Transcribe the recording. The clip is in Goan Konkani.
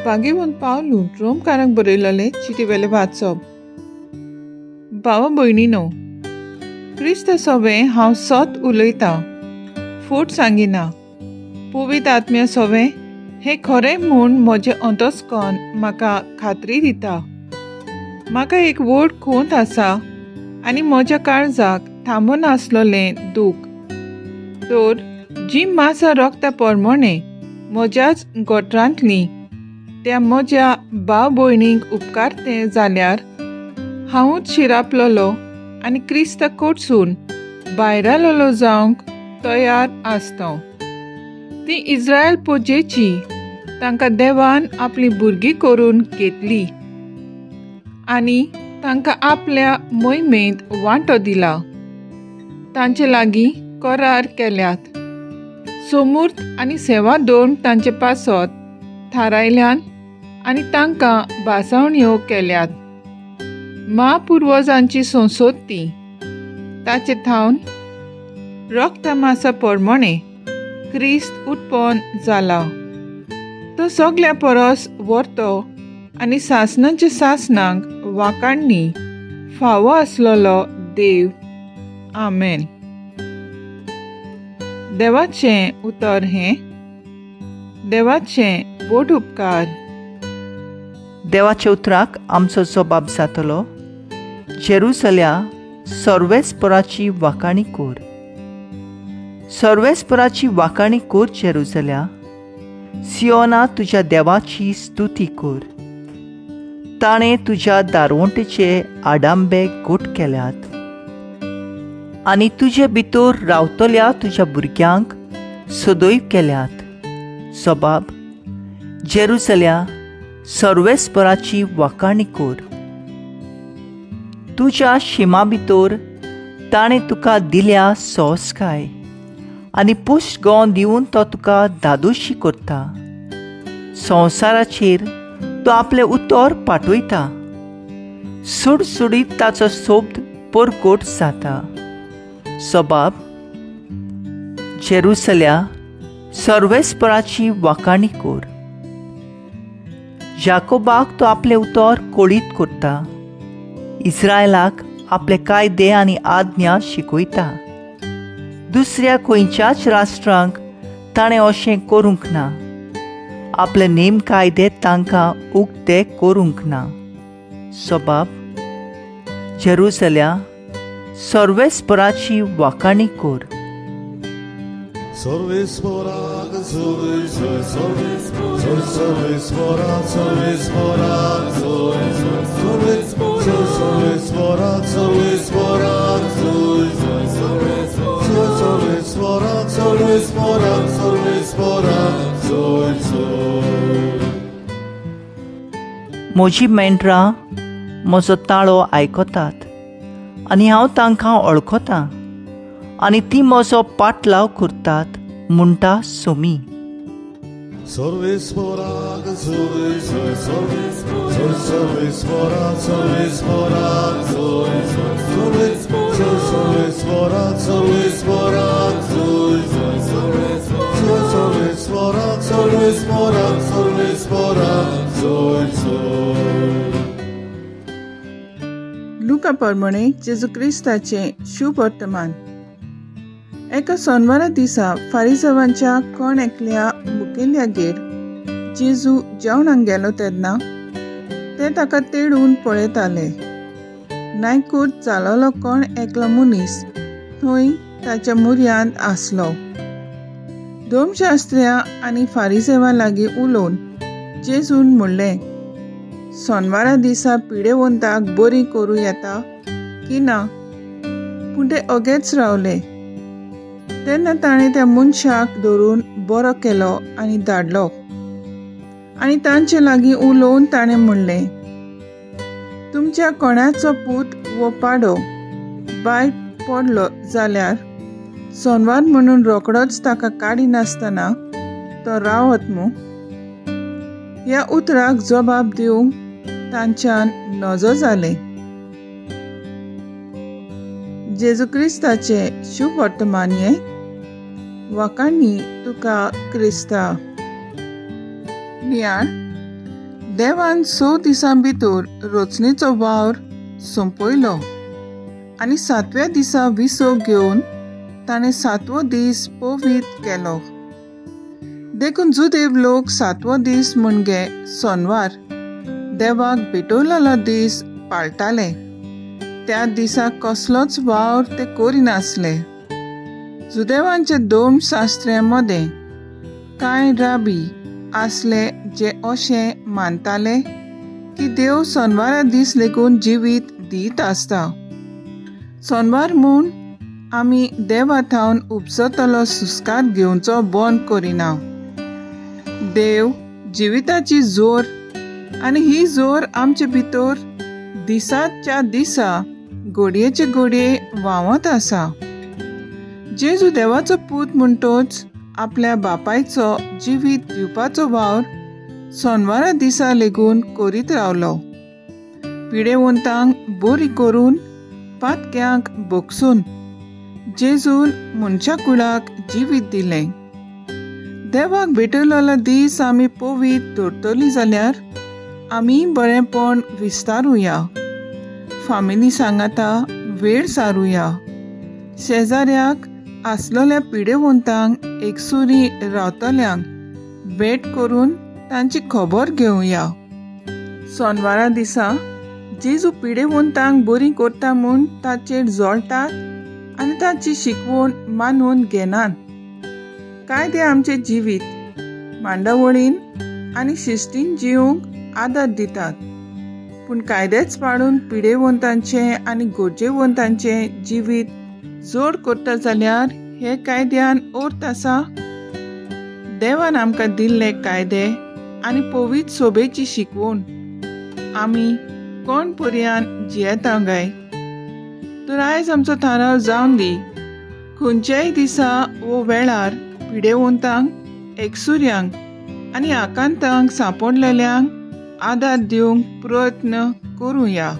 भागेवन पावलून रोमकारांक बरयलेले चिटी वेलें वाचप. भावा भयणीनो, क्रिस्त सोवें हांव सत उलयतां, फट सांगिना. पवित्र आत्म्या सोवें हें खरें म्हूण म्हजें अंतस्कन म्हाका खात्री दिता. म्हाका एक व्हड खोंत आसा आनी म्हज्या काळजाक थांबनासलेलें दूख. तर जी मासा रोगता परमणे म्हज्याच गोत्रांतली त्या म्हज्या भाव भयणींक उपकारतें जाल्यार हांवूच शिरापलोलो आनी क्रिस्ता कडसून भायरालोलो जावंक तयार आसता. ती इज्रायल पोजेची, तांकां देवान आपली भुरगीं करून घेतली आनी तांकां आपल्या मोहिमेंत वांटो दिला. तांचे लागीं करार केल्यात. सोमूर्त आनी सेवा दोन तांचे पासत थारायल्यान आनी तांकां भासावण्यो केल्यात. म्हापुर्वजांची संसद ती ताचे थावन रक्तमासा परमणे क्रिस्त उत्पन्न जाला. तो सगल्या परस व्हरतो आनी सासणाच्या सासणाक वाकाण्णी फावो आसलेलो देव. आमेन. देवाचें उतर हें. देवाचें व्हड उपकार. देवाच्या उतराक आमचो जबाब जातलो. जेरुसल्या सर्वेस्पराची वाकाणी कोर, सर्वेस्पराची वाकाणी कोर जेरुसल्या. सियोना तुज्या देवाची स्तुती कोर. ताणें तुज्या दारवंटेचे आडांबे गोट केल्यात आनी तुजे भितर रावतल्या तुज्या भुरग्यांक सदैव केल्यात. सबाब जेरुसल्या सर्वेस्पराची वाकाणी कोर. तुज्या शिमा भितर ताणें तुका दिल्या सोंसकाय आनी पुश्ट गोंव दिवन तो तुका धादोशी करता. संवसाराचेर तो आपलें उतर पाठयता. सुडसुडीत ताचो शब्द परकोट जाता. सबाब जेरुसल्या सर्वेस्पराची वाकाणी कोर. जाकोबाक तो आपलें उतर कोळीत करता. इस्रायलाक आपले कायदे आनी आज्ञा शिकयता. दुसऱ्या खंयच्याच राष्ट्रांक ताणें अशें करूंक ना. आपले नेम कायदे तांकां उक्ते करूंक ना. सबाब जेरुसल्या सर्वेस्पराची वाकाणी कोर. सर्वेस्पराक सर्वेस्पराक सर्वेस्पराक सर्वेस्पराक सर्वेस्पराक सर्वेस्पराक सर्वेस्पराक सर्वेस्पराक. म्हजी मेंढरां म्हजो ताळो आयकतात आनी हांव तांकां वळखतां आनी ती म्हजो पाटलाव करतात म्हणटा सोमी. सर्वेस्पराक सर्वेस्पराक सर्वेस्पराक सर्वेस्पराक सर्वेस्पराक सर्वेस्पराक सर्वेस्पराक सर्वेस्पराक. लुका प्रमाणे जेजू क्रिस्ताचें शुभ वर्तमान. एका सोनवारा दिसा फारिजावांच्या कोण एकल्या मुखेल्यागेर जेजू जेवणाक गेलो तेन्ना ते ताका तेडून पळयताले. नायकूट जालोलो कोण एकलो मनीस थंय ताच्या मुऱ्यांत आसलो. धर्मशास्त्र्या आनी फारिजेवा लागीं उलोवन जेजून म्हणलें, सोनवारा दिसा पिडेवंताक बरी करूं येता की ना? पूण ते अगेच रावले. तेन्ना ताणें त्या मनशाक धरून बरो केलो आनी धाडलो. आनी तांचे लागीं उलोवन ताणें म्हणलें, तुमच्या कोणाचो पूत वो पाडो बायट पडलो जाल्यार सोनवार म्हणून रोकडोच ताका काडिनासतना तो रावत मू? ह्या उतराक जबाब दिवंक तांच्यान नजो जालें. जेजू क्रिस्ताचें शुभ वर्तमान हें. वाकाणी तुका क्रिस्ता. नियाळ. देवान 6 दिसां भितर रचनेचो वावर सोंपयलो आनी 7व्या दिसा विसव घेवन ताणें 7वो दीस पवित्र केलो. देखून जुदेव लोक 7वो दीस म्हणजे सोनवार देवाक भेटवलेलो दीस पाळटाले. त्या दिसा कसलोच वावर ते करिनासले. जुदेवांचे धर्मशास्त्र्यां मदें कांय राबी आसले जे अशें मानताले की देव सोनवारा दीस लेगून जिवीत दीत आसता. सोनवार म्हूण आमी देवा थावन उपजतलो सुस्कार घेवचो बंद करिना. देव जिविताची जोर आनी ही जोर आमचे भितर दिसाच्या दिसा घडयेचे घडये व्हांवत आसा. जेजू देवाचो पूत म्हणटोच आपल्या बापायचो जिवीत दिवपाचो वावर सोनवारा दिसा लेगून करीत रावलो. पिडेवंतांक बरी करून पातक्यांक बोगसून जेजून मनशा कुळाक जिवीत दिलें. देवाक भेटयलेलो दीस आमी पवित्र दवरतली जाल्यार आमी बरेंपण विस्तारुया. फामिली सांगाता वेळ सारुया. शेजाऱ्याक आसलेल्या पिडेवंतांक एकसुरी रावतल्यांक भेट करून तांची खबर घेवया. सोनवारा दिसा जेजू पिडेवंतांक बरी करता म्हूण ताचेर जळटात आनी ताची शिकवण मानून घेनात. कायदे आमचे जिवीत मांडावळीन आनी शिस्तीन जिवंक आदार दितात, पूण कायदेच पाळून पिडेवंतांचें आनी गरजेवंतांचें जिवीत जोड करता जाल्यार हे कायद्यान अर्थ आसा? देवान आमकां दिल्ले कायदे आनी पवित्र सोबेची शिकवण आमी कोण पर्यान जियेता काय? तर आयज आमचो थाराव जावन दी, खंयच्याय दिसा वो वेळार पिडेवंतांक, एकसुऱ्यांक आनी आकांतांक सांपडलेल्यांक आदार दिवंक प्रयत्न करुया.